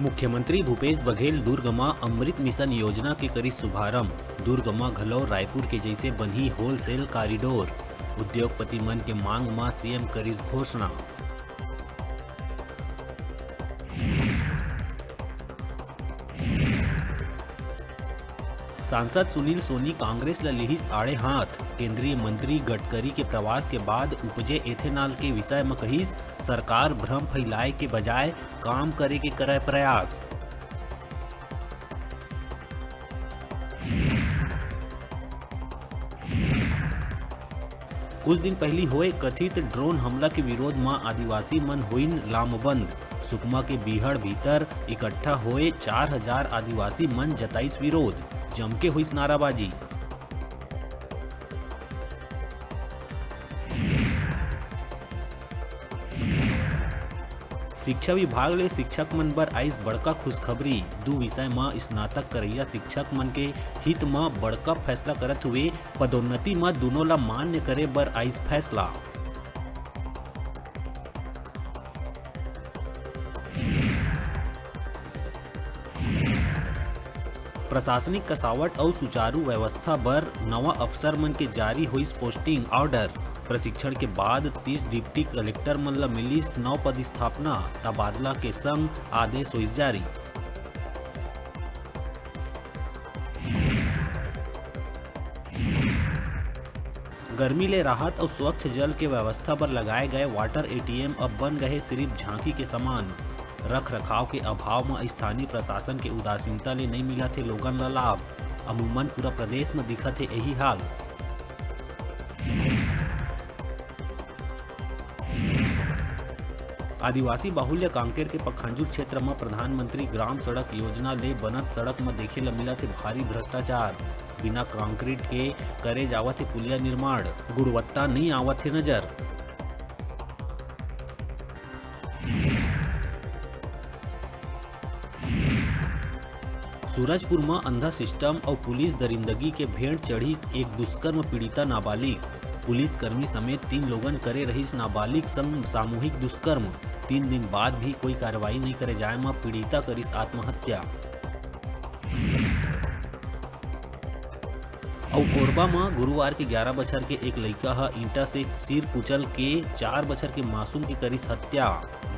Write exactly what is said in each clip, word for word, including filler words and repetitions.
मुख्यमंत्री भूपेश बघेल दुर्ग म अमृत मिशन योजना के करिस शुभारंभ। दुर्ग म घलो रायपुर के जइसे बनही होलसेल कॉरिडोर। उद्योगपति मन के मांग म सीएम करिस घोषणा। सांसद सुनील सोनी कांग्रेस ल लिहिस आड़े हाथ। केंद्रीय मंत्री गडकरी के प्रवास के बाद उपजे एथेनॉल के विषय म कहिस, सरकार भ्रम फैलाए के बजाय काम करे के करय प्रयास। कुछ दिन पहिली होए कथित ड्रोन हमला के विरोध म आदिवासी मन होइन लामबंद। सुकमा के बीहड़ भीतर इकट्ठा होए चार हजार आदिवासी मन जताइस विरोध, जमके होइस नाराबाजी। शिक्षा विभाग ले शिक्षक मन बर आइस बड़का खुशखबरी। दू विषय म स्नातक करइया शिक्षक मन के हित म बड़का फैसला करत हुए पदोन्नति म दूनों ला मान्य करे बर आइस फैसला। प्रशासनिक कसावट अउ सुचारू व्यवस्था बर नवा अफसर मन के जारी होइस पोस्टिंग ऑर्डर। प्रशिक्षण के बाद तीस डिप्टी कलेक्टर मन ल मिलिस नव पदस्थापना, तबादला के संग आदेश होइस जारी। गर्मी ले राहत अउ स्वच्छ जल के व्यवस्था बर लगाए गए वाटर एटीएम अब बन गए सिर्फ झांकी के समान। रख रखाव के अभाव म स्थानीय प्रशासन के उदासीनता ले नइ मिलत हे लोगन ल लाभ। अमूमन पूरा प्रदेश म दिखत हे यही हाल। आदिवासी बाहुल्य कांकेर के पखांजूर क्षेत्र म प्रधानमंत्री ग्राम सड़क योजना ले बनत सड़क म देखे ल मिलत हे भारी भ्रष्टाचार। बिना कंक्रीट के करे जावत हे पुलिया निर्माण, गुणवत्ता नइ आवत हे नजर। सूरजपुर म अंधा सिस्टम अउ पुलिस दरिंदगी के भेंट चढ़िस एक दुष्कर्म पीड़िता नाबालिग। पुलिसकर्मी समेत तीन लोगन करे रहिस नाबालिग संग सामूहिक दुष्कर्म। तीन दिन बाद भी कोई कार्रवाई नइ करे जाए म पीड़िता करिस आत्महत्या। अउ कोरबा म गुरुवार के ग्यारा बछर के एक लइका ह ईंटा से सिर कुचल के चार बछर के मासूम के करिस हत्या।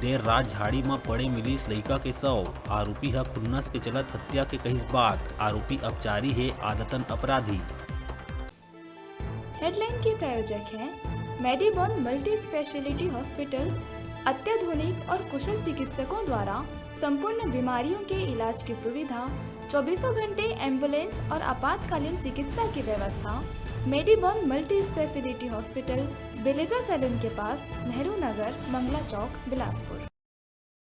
देर रात झाड़ी म पड़े मिलिस लइका के शव। आरोपी ह खुन्नस के चलत हत्या के कहिस बात। आरोपी अपचारी हे, आदतन अपराधी। हेडलाइन के प्रायोजक हैं मेडीबॉन मल्टी स्पेशलिटी हॉस्पिटल। अत्याधुनिक और कुशल चिकित्सकों द्वारा संपूर्ण बीमारियों के इलाज की सुविधा, चौबीसों घंटे एम्बुलेंस और आपातकालीन चिकित्सा की व्यवस्था। मेडीबॉन मल्टी स्पेशलिटी हॉस्पिटल, बेलेजा सैलून के पास, नेहरू नगर, मंगला चौक, बिलासपुर।